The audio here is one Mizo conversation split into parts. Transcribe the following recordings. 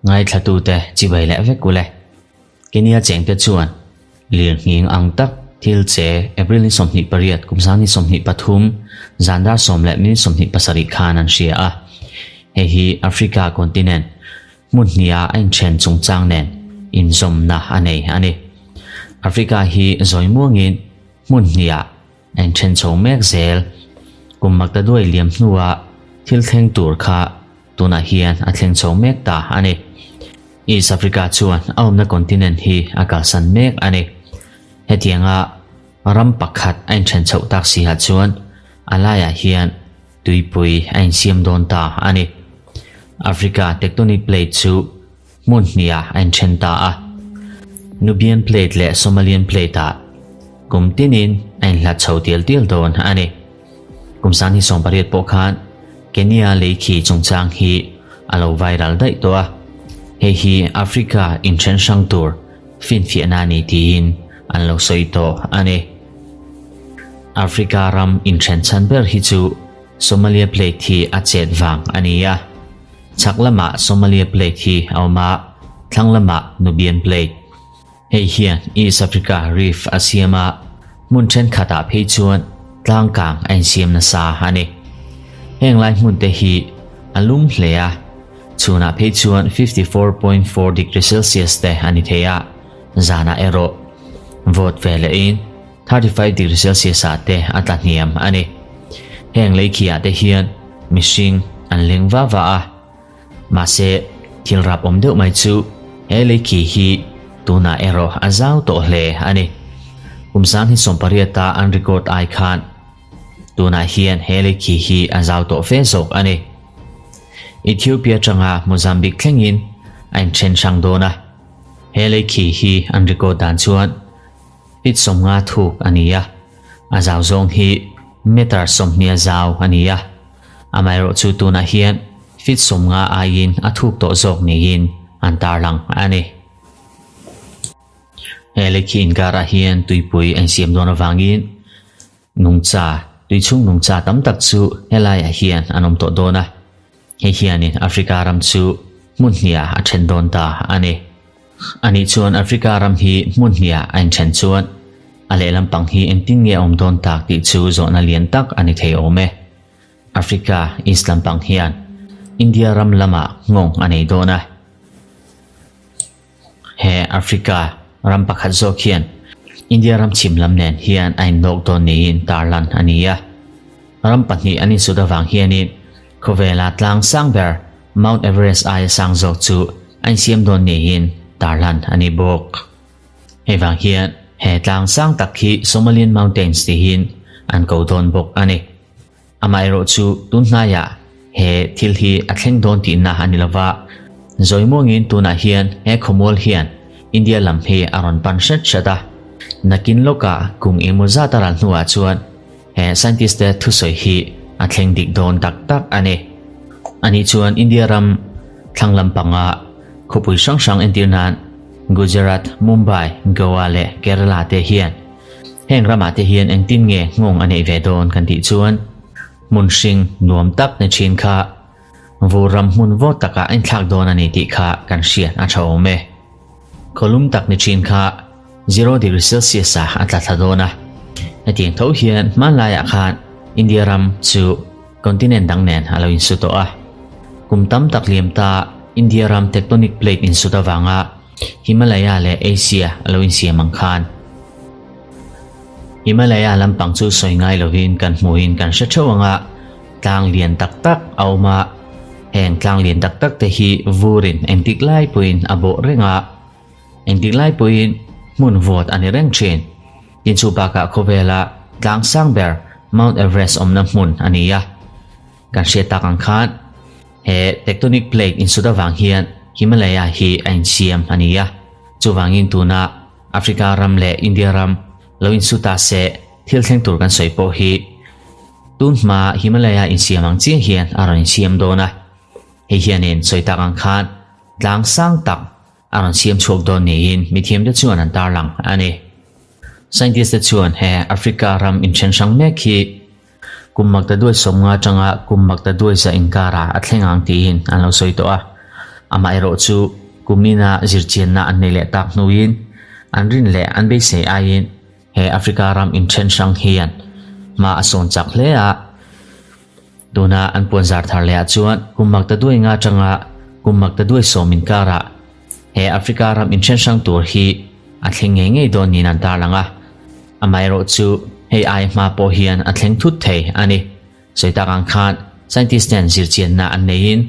Ngaithlatute chibai leh vek ule. Kenya chengte chuan lirnghing ang tak thil che April ni 28 kum sang ni 23 zan dar 10 leh minute 27 khan an hria a. Hei hi Africa continent hmun hniha a inthen chungchang nen inzawmna a nei a ni. Africa hi zawi muangin hmun hniha a inthen chho mek zel. Kum makta duai liam hnua thil thleng tur kha tunah hian a thleng chho mek ta a ni. East Africa chuan a awmna continent hi a kalsan mek a ni. Hetianga ram pakhat a inthen chhoh tak si ah chuan a laiah hian tuipui a insiam dawn ta a ni. Africa tectonic plate chu hmun hniah a inthen ta a. Nubian plate leh Somalian plate ah kum tinin a inhlat chho tial tial dawn a ni. Kum 2018 pawh khan Kenya lei khi chungchang hi a lo viral daih tawh a. Hei hi Africa inthen hrang tur finfiahna a ni tiin an lo sawi tawh a ni. Africa ram inthen chhan ber hi chu Somalia plate hi a chet vang a ni a. Chhak lamah Somalia plate hi a awm a, thlang lamah Nubian plate. Hei hian East Africa Rift a siam a, hmun thenkhatah phei chuan tlang kang a insiam nasa a ni. Heng lai hmun te hi a lum hle a, chhunah phei chuan 54.4 degree Celsius te a ni thei a, zanah erawh vawt ve lehin 35 degree Celsius ah te a tla hniam a ni. Heng lei khiah te hian mihring an leng va va a, mahse thil rap awm deuh mai chu he lei khi hi tunah erawh a zau tawh hle a ni. Kum 2018 a an record ai khan tunah hian he lei khi hi a zau tawh fe zawk a ni. Ethiopia atanga Mozambique thlengin a inthen hrang dawn a, he lei khi hi an record dan chuan Feet 50 thuk a ni a, a zau zawng hi meter 20 zau a ni a. Amaherawh chu tunah hian feet 50 aiin a thuk tawh zawk niin an tarlang a ni. He lekhi inkarah hian tuipui a insiam dawn avangin nungcha, tuichhung nungcha tam tak chu helaiah hian an awm tawh dawn a. Hei hianin Africa ram chu hmun hniah a then dawn ta a ni. Anih chuan Africa ram hi hmun hniah a inthen chuan a lehlam pang hi engtin nge a awm dawn tak tih chu zawhna lian tak a ni thei awm e. Africa East lampang hian India ram lamah nghawng a nei dawn a. He Africa ram pakhat zawk hian India ram chhim lam nen hian a innawk dawn niin tarlan a ni a. Ram pahnih an insut avang hianin khawvela tlang sang ber Mount Everest aia sang zawk chu a insiam dawn niin tarlan a ni bawk. Hei vang hian he tlang sang tak hi Somalian Mountains tihin an ko dawn bawk a ni. Amaherawh chu tun hnaiah he thil hi a thleng dawn tihna a ni lova, zawi muangin tunah hian he khawmual hian India lam hi a rawn pan hret hret a. Nakin lawkah kum engemaw zat a ral hnuah chuan he scientist te thusawi hi a thleng dik dawn tak tak a ni. Anih chuan India ram thlang lampanga khawpui hrang hrang entir nan Gujarat, Mumbai, Goa leh Kerala te hian Heng ramah te hian engtin nge nghawng a neih ve dawn kan tih chuan hmun hring nuam tak ni thin kha vur ram hmun vawt takah a inthlak dawn a ni tih kha kan hriat a tha awm e. Khawlum tak ni thin kha zero degree Celsius ah a tla thla dawn a. Hetiang tho hian hmanlaiah khan India ram chu continent dang nen a lo insu tawh a. Kum tam tak liam ta India ram tectonic plate insut avanga Himalaya leh Asia a lo insiam ang khan. Himalaya lampang chu sawi ngai lovin kan hmuhin kan hre theuh ang a, tlang lian tak tak a awm a, heng tlang lian tak tak te hi vurin engtik lai pawhin a bawh reng a, engtik lai pawhin hmun vawt a ni reng thin. Tin chu bakah khawvela tlang sang ber Mount Everest awmna hmun a ni a. Kan hriat tak ang khan he tectonic plate insut avang hian Himalaya hi a insiam a ni a, chuvangin tuna Africa ram leh India ram lo insu ta se thil thleng tur kan sawi pawh hi tun hma Himalaya insiam ang chiah hian a rawn insiam dawn a, hei hianin sawi tak ang khan tlang sang tak a rawn siam chhuak dawn niin mithiamte chuan an tarlang a ni. Scientist te chuan he Africa ram inthen hrang mek hi. Kum maktaduai 50 atanga kum maktaduai 100 inkarah a thleng ang tiin an lo sawi tawh a. Amaherawhchu, kumina zirchianna an nei leh tak hnuin an rin leh an beisei aiin he Africa ram inthen hrang hian hma a sawn chak hle a. Tuna an puanzar thar lehah chuan kum maktaduai nga atanga kum maktaduai 10 inkarah he Africa ram inthen hrang tur hi a thleng ngei ngei dawn niin an tarlang a. Amaherawhchu, hei ai hma pawh hian a thleng thut thei a ni. Sawi tak ang khan scientist ten zirchianna an neiin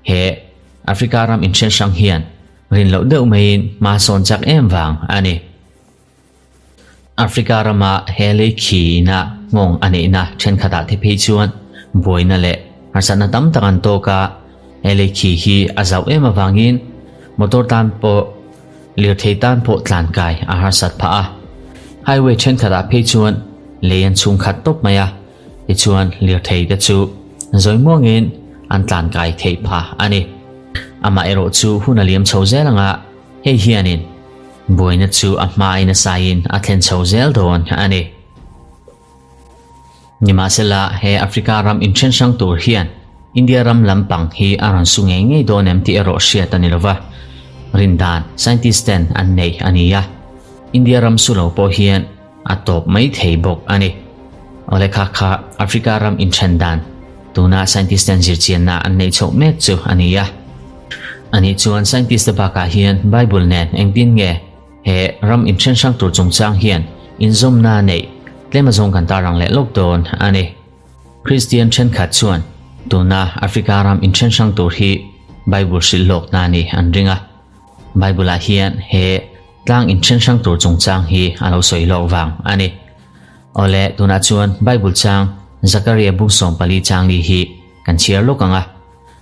he Africa ram inthen hrang hian rin loh deuh maiin hma sawn chak em vang a ni. Africa rama he lei khiina nghawng a neihna thenkhatah te phei chuan buaina leh harsatna tam tak an tawk a, he lei khi hi a zauh em avangin motor tan pawh Lirthei tan pawh tlankai a harsat phah a, highway thenkhatah phei chuan lei an chhung khat tawp mai a, tichuan lirthei te chu zawi muangin an tlankai theih phah a ni. Amah erawh chu hun a liam chho zel anga hei hianin buaina chu a hmain a saiin a thlen chho zel dawn a ni. Nimahsela, he Africa ram inthen hrang tur hian India ram lampang hi a rawn su ngei ngei dawn em tih erawh hriat a ni lova, rindan scientist ten an nei a ni a, India ram su lo pawh hian a tawp mai thei bawk a ni. Awle kha kha Africa ram inthen dan tuna scientist ten zirchianna an neih chhoh mek chu a ni a. Anih chuan scientist te bakah hian Bible nen engtin nge He ram inthen hrang tur chungchang hian inzawmna neih tlem azawng kan tarlang leh lawk dawn a ni. Kristian thenkhat chuan tuna Africa ram inthen hrang tur hi Bible hrilh lawkna a ni an ring a. Bible-ah hian he tlang inthen hrang tur chungchang hi a lo sawi lawk vang a ni. Awle, tunah chuan Bible chang Zakaria bung 14 chang li hi kan chhiar lawk ang a.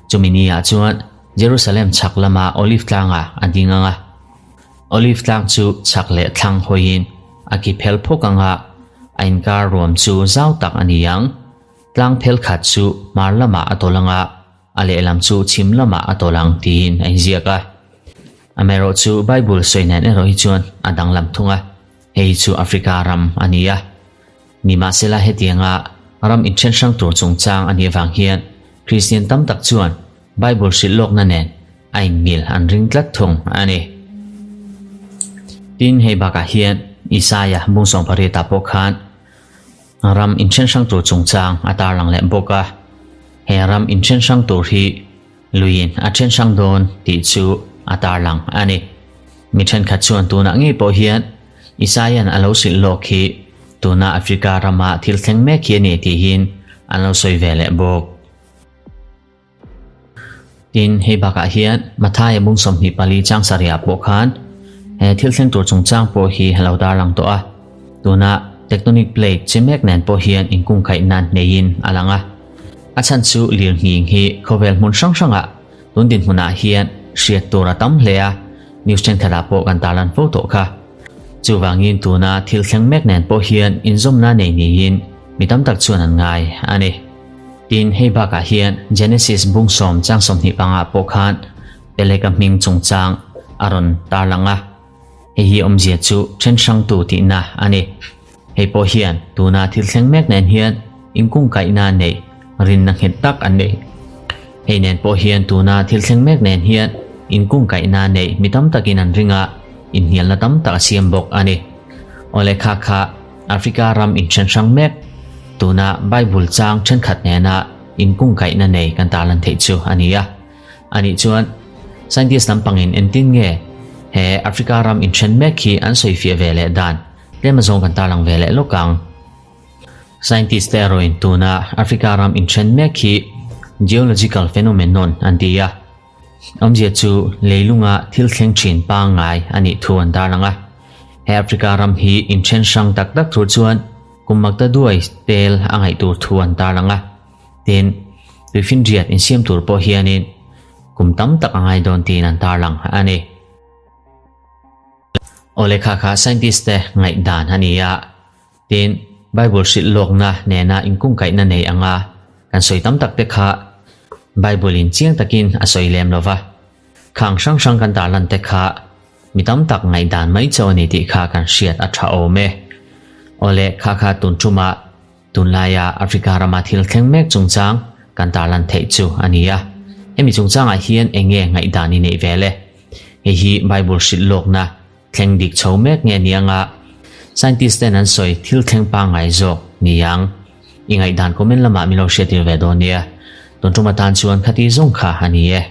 Chumi ni-ah chuan Jerusalem chhak lama Olive tlangah a ding ang a. Olive tlang chu chhak leh thlang hawiin a ki phel phawk ang a, a inkar ruam chu zau tak a ni ang. Tlang phel khat chu hmar lamah a tawlh ang a, a lehlam chu chhim lamah a tawlh ang tiin a inziak a. Amaherawhchu Bible sawi nen erawh hi chuan a danglam thung a, hei hi chu Africa ram a ni a. Nimahsela hetianga ram inthen hrang tur chungchang a nih avang hian Kristian tam tak chuan Bible hrilh lawkna nen a inmil an ring tlat thung a ni. Tin, hei bakah hian Isaia bung 18 ah pawh khan ram inthen hrang tur chungchang a tarlang leh bawk a. He ram inthen hrang tur hi luiin a then hrang dawn tih chu a tarlang a ni. Mi thenkhat chuan tunah ngei pawh hian Isaia'n a lo hrilh lawk hi tuna Africa rama thil thleng mek hi a ni tihin an lo sawi ve leh bawk. Tin, hei bakah hian Mathaia bung 24 chang sarihah pawh khan he thil thleng tur chungchang pawh hi a lo darlang tawh a. Tuna tectonic plate che mek nen pawh hian inkungkhaihna neiin a lang a. A chhan chu lirnghing hi khawvel hmun hrang hrangah tun dinhmunah hian hriat tur a tam hle a, news thenkhatah pawh kan tarlan fo tawh kha. Chuvangin tuna thil thleng mek nen pawh hian inzawmna nei niin mi tam tak chuan an ngai a ni. Tin, hei bakah hian Genesis bung 10 chang 25 pawh khan Peleka hming chungchang a rawn tarlang a. Hei hi awmzia chu then hrangtu tihna a ni. Hei pawh hian tuna thil thleng mek nen hian inkungkaihna neih rinna nghet tak an nei. Hei nen pawh hian tuna thil thleng mek nen hian inkungkaihna neih mi tam takin an ring a, inhnialna tam tak a siam bawk a ni. Awle kha kha Africa ram inthen hrang mek, tuna Bible chang thenkhat nena inkungkaihna nei kan tarlan theih chu a ni a. Anih chuan scientist lampangin entin nge he Africa ram inthen mek hi an sawifiah ve leh dan tlem azawng kan tarlang ve leh lawk ang. Scientist te erawhin tuna Africa ram inthen mek hi geological phenomenon an ti a. Awmzia chu leilunga thil thleng thin pangngai a nih thu an tarlang a. He Africa ram hi inthen hrang tak tak tur chuan kum makta duai tel a ngaih tur thu an tarlang a. Tin, tuifinriat insiam tur pawh hianin kum tam tak a ngai dawn tiin an tarlang a ni. Aw lehkha kha scientist te ngaihdan a ni a. Tin, Bible hrilh lawkna nena inkungkaihna nei anga kan sawi tam tak te kha Bible in chiang takin a sawi lem lo va. Khang hrang hrang kan tarlan te kha mi tam tak ngaihdan mai chauh a ni tih kha kan hriat a tha awm e. Awle, kha kha tun tumah. Tunlaia Africa rama thil thleng mek chungchang kan tarlan theih chu a ni a. Hemi chungchangah hian eng nge ngaihdan i neih ve le? Hei hi Bible hrilh lawkna thleng dik chho mek nge ni anga scientist ten an sawi thil thleng pangngai zawk ni ang? I ngaihdan comment lamah min lo hriattir ve dawn nia. Tun tum atan chuan khati zawng kha a ni e.